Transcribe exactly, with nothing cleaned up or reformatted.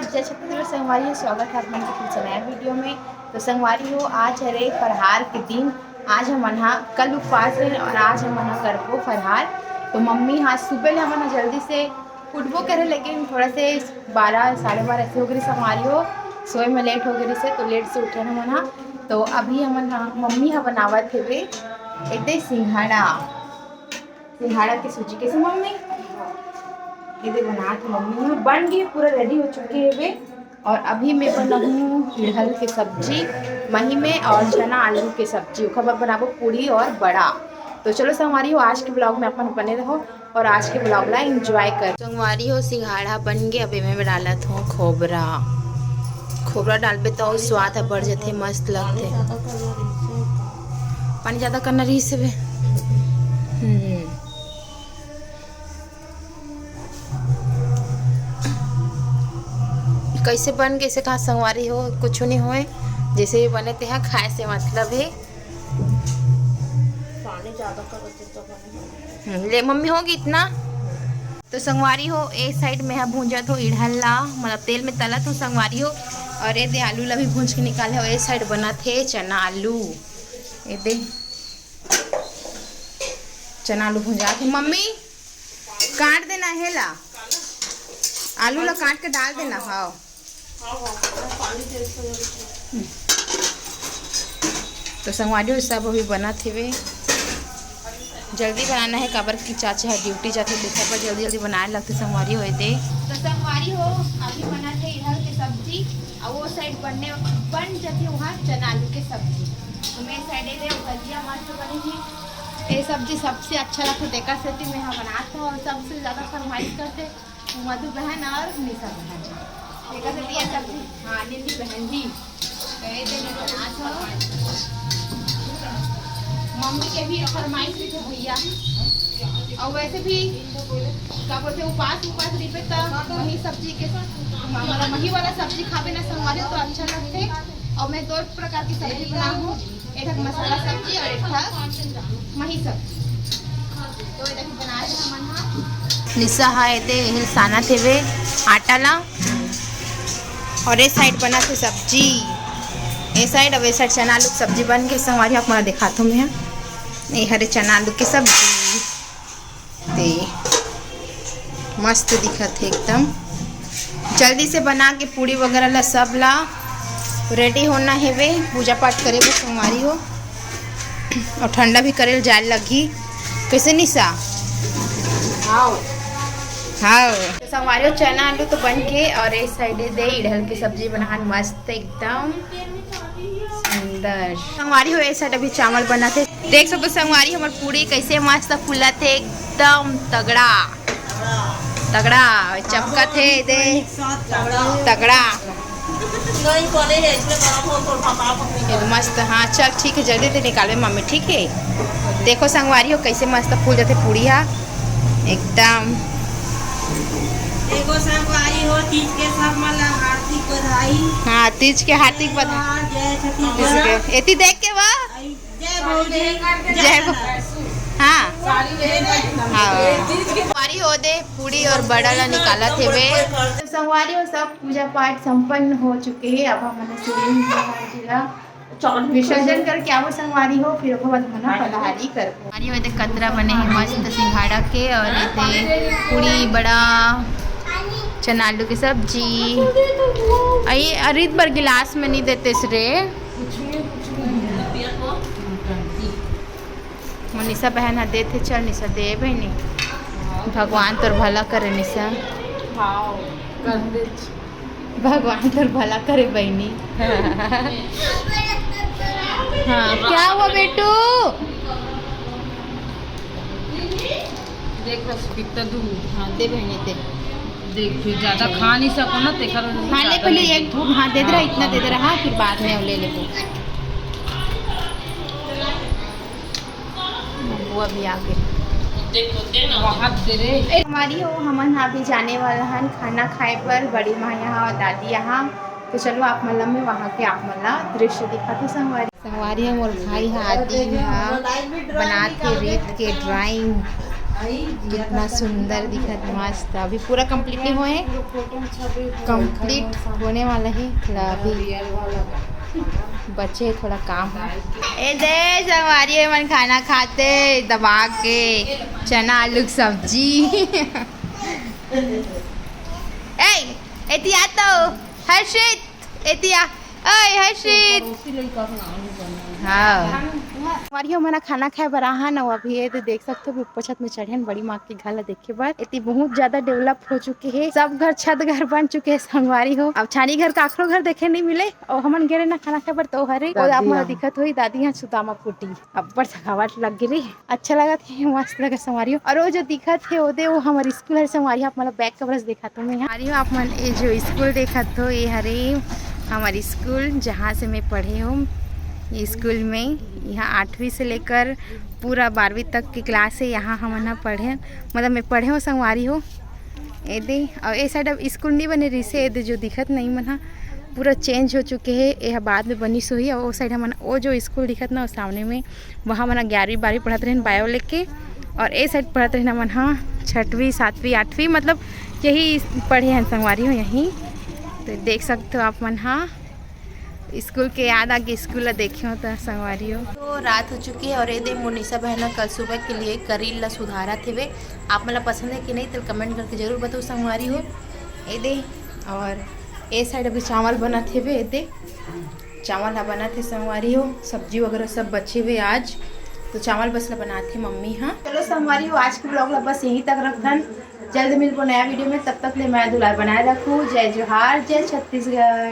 जय छत्तीसगढ़ संगवारी हो, स्वागत है आप मन के फिर से नया वीडियो में। तो संगवारी हो, आज हरे फरहार के दिन। आज हमन हा कल उपवास है और आज हमन हा करबो फरहार। तो मम्मी हा सुबह ले हमन हा जल्दी से उठबो करे, लेकिन थोड़ा से बारह, साढ़े बारह ऐसे हो गई संगवारी हो, सोए में लेट हो गई से, तो लेट से उठे हमन हा। तो अभी हमन हा, मम्मी हा बनावत हेवे एदे सिंघाड़ा, सिंघाड़ा के सूजी। कैसे मम्मी? ये दे बनात हे मम्मी, बन गई, पूरा रेडी हो चुके हेवे। और अभी मैं बनाहूँ इड़हल के सब्जी मही में और चना आलू के सब्जी, ओखर बाद बनाबो पूड़ी और बड़ा। तो चलो संगवारी हो, आज के ब्लॉग में अपन बने रहो और आज के ब्लॉग ला एंजॉय कर। संगवारी हो, सिंघाड़ा बन गए। अब एमे में डालत हूँ खोबरा। खोबरा डालबे तो अउ स्वाद ह बढ़ जथे, मस्त लगथे। पानी ज्यादा करना रहिस हवे। हम्म। कैसे बन, कैसे कहा संगवारी हो, कुछ नहीं होए, जैसे भी बने तेहा खाए से मतलब है। पानी ज्यादा कर देते तो बने। हम्म, ले मम्मी, होगी इतना। तो संगवारी हो, ए साइड में हा भूंजत हो इड़हल ला, मतलब तेल में तलत हो संगवारी हो, और ये दे आलू ला भी भूंज के निकाले हो। ए साइड बनत हे चना आलू, ये दे चना आलू भुंजा के। मम्मी, काट देना हे ला, आलू ला काट के डाल देना। हाँ। तो संगवारी हो, सब अभी बनत हेवे। जल्दी बनाना है, काबर कि चाचा ह ड्यूटी जाथे, तेखर बर जल्दी जल्दी बनाए लगथे संगवारी हो एदे। तो संगवारी हो, अभी बनत हे इड़हल के सब्जी, और वो साइड बनने, बन जाती वहाँ चना आलू के सब्जी। तो मैं साइड एदे भजिया मस्त बनी थी। ये सब्जी सबसे अच्छा लगता है, देखा सेती मैं यहाँ बनाता हूँ और सबसे ज्यादा फरमाइश करते मधु बहन और निशा बहन। देखा सेती ये सब्जी, हाँ, निन्नी बहन जी। तो ये दे मैं बनात हूँ। मम्मी के भी फरमाइश रहिथे भैया। और वैसे भी का बोलथे, उपास उपास रहिबे त मही सब्जी के, मतलब मही वाला सब्जी खाबे ना संगवारी, तो अच्छा लगथे। और मैं दो प्रकार की सब्जी बनाहूँ, एक ठक मसाला सब्जी और एक ठक मही सब्जी। तो ये देखिए बनाए हे हमन हा। निशा हा एदे हिलसाना थेवे आटा ला, और ए साइड बना थे सब्जी, ए साइड, अब ए साइड चना आलू के सब्जी बन के संगवारी आप मन दिखात हूँ मैं। ये हरे चना आलू की सब्जी, ते मस्त दिखत हे एकदम। जल्दी से बना के पूड़ी वगैरह ला, सब ला रेडी होना हेवे, पूजा पाठ करे बर संगवारी हो, और ठंडा भी करे जाए लगही। कैसे निशा? हाँ। हाँ। तो संगवारी हो, चना आलू तो बन के, और इस साइड दे इड़हल की सब्जी बनान मस्त एकदम सुंदर। संगवारी हो, ए साइड अभी चावल बनत हे। देख सकते हो संगवारी, हमर पूड़ी कैसे मस्त फूलत हे, एकदम तगड़ा, तगड़ा चमकत हे दे, तगड़ा। नहीं बने हे, इसमें गरम हो, थोड़ा पका पकने ये तो मस्त। हाँ, चल ठीक है, जल्दी से निकालबे मम्मी, ठीक है। देखो संगवारी हो, कैसे मस्त फूल जाथे पूड़ी हा एकदम। देखो संगवारी हो, तीज के सब मन ला हार्दिक बधाई। हाँ, तीज के हार्दिक बधाई। जय छत्तीसगढ़। एती देख के वाह। जय भौजी। जय भौ-, हाँ। हाँ। संगवारी हो दे, पूड़ी और बड़ा ला निकालत हेवे। तो संगवारी हो, सब पूजा पाठ संपन्न हो चुके हे। अब हमन शिवलिंग भगवान जी ला विसर्जन करके आबो संगवारी हो, फिर ओकर बाद हमन फलाहारी करबो। संगवारी हो, एदे कतरा बने हे मस्त सिंघाड़ा के, और एदे पूड़ी बड़ा, चना आलू के सब्जी। अई अरित बर गिलास में नहीं देते रे। मनीषा बहन हा देथे, चल निशा दे बहनी। भगवान तोर भला करे निशा। हाँ, कर दे। भगवान तोर भला करे बहनी। हाँ, क्या हुआ बेटू? देख बस कितना दूर। हाँ, दे बहनी दे। देख, फिर ज्यादा खा नहीं सको ना, तेकर वजह से हाँ, ले ज्यादा पहले नहीं एक घूम, हाँ, दे दे रहा, हाँ, इतना दे दे रहा, फिर बाद में ले ले। वो अभी आगे। ए, संगवारी हो, हमन अभी जाने वाला हन खाना खाए बर बड़ी माँ यहाँ और दादी यहाँ। तो चलो, आप मन ला मैं वहाँ के आप मन ला दृश्य दिखाथों संगवारी। संगवारी हो, मोर भाई हा आदि हा बनात हे रेत के drawing। कितना सुंदर दिखत, मस्त। अभी पूरा कंप्लीट नहीं होए, कंप्लीट होने वाला है, थोड़ा अभी बचे, थोड़ा काम है। ए दे, संगवारी मन खाना खाथे दबा के, चना आलू के सब्जी। ए, एतिया तो हर्षित, एतिया, ओए हर्षित। हाँ, संगवारी हो, हमन खाना खाए बर आहा न, अभी ये तो देख सकते हो, ऊपर छत में चढ़े हन बड़ी माँ के घर ला देखे बर। एती बहुत ज्यादा डेवलप हो चुके हे, सब घर छत घर बन चुके हे संगवारी हो। अब छानी घर काखरो घर देखे नहीं मिले, और हमन गेले ना खाना खाए बर, तो हरे वो आप मन दिखत होही दादी यहाँ सुदामा कुटी, अब्बड़ थकावट लग गे रे। अच्छा लगत हे, मस्त लगत संगवारी हो। और वो जो दिखत हे ओदे, वो हमर स्कूल हरे संगवारी हो। आप मन ला बैक कवरेज दिखात हों मैं यहाँ। संगवारी हो, आप मन ये जो स्कूल देखत हो, ये हरे हमर स्कूल, जहाँ से मैं पढ़े हूँ। ये स्कूल में यहाँ आठवीं से लेकर पूरा बारहवीं तक की क्लास है, यहाँ हमन ह पढ़े, मतलब मैं पढ़े हूँ संगवारी हो। ए दे, और ए साइड अब स्कूल नहीं बने रहिसे, ए दे जो दिखत नहीं मन ह पूरा चेंज हो चुके हे। ये ह बाद में बनिस होही। और ओ साइड हमन वो जो स्कूल दिखत ना, वो सामने में, वहाँ मन ग्यारहवीं बारहवीं पढ़त रहन बायो लेके, और ए साइड पढ़त रहन हमन ह छठवीं, सातवीं, आठवीं, मतलब यही पढ़े हन संगवारी हो यहीं। तो देख सकते हो आप मन ह, स्कूल के याद आगे स्कूल ला देखे हो तो संगवारी हो। तो रात हो चुकी है और ये दे मोनिशा बहन ह कल सुबह के लिए करील ला सुधारत हेवे। आप मन ला पसंद है कि नहीं, तो कमेंट करके जरूर बताओ संगवारी हो। ये दे, और ए साइड अभी चावल बनत हेवे, ये दे चावल ह बनत हे संगवारी हो, सब्जी वगैरह सब बचे हुए आज, तो चावल बस ला बनात हे मम्मी ह। चलो संगवारी हो, आज के ब्लॉग ला बस यहीं तक रखथन। जल्द मिलबो नया वीडियो में, तब तक ले मया दुलार बनाए रखू। जय जोहार, जय छत्तीसगढ़।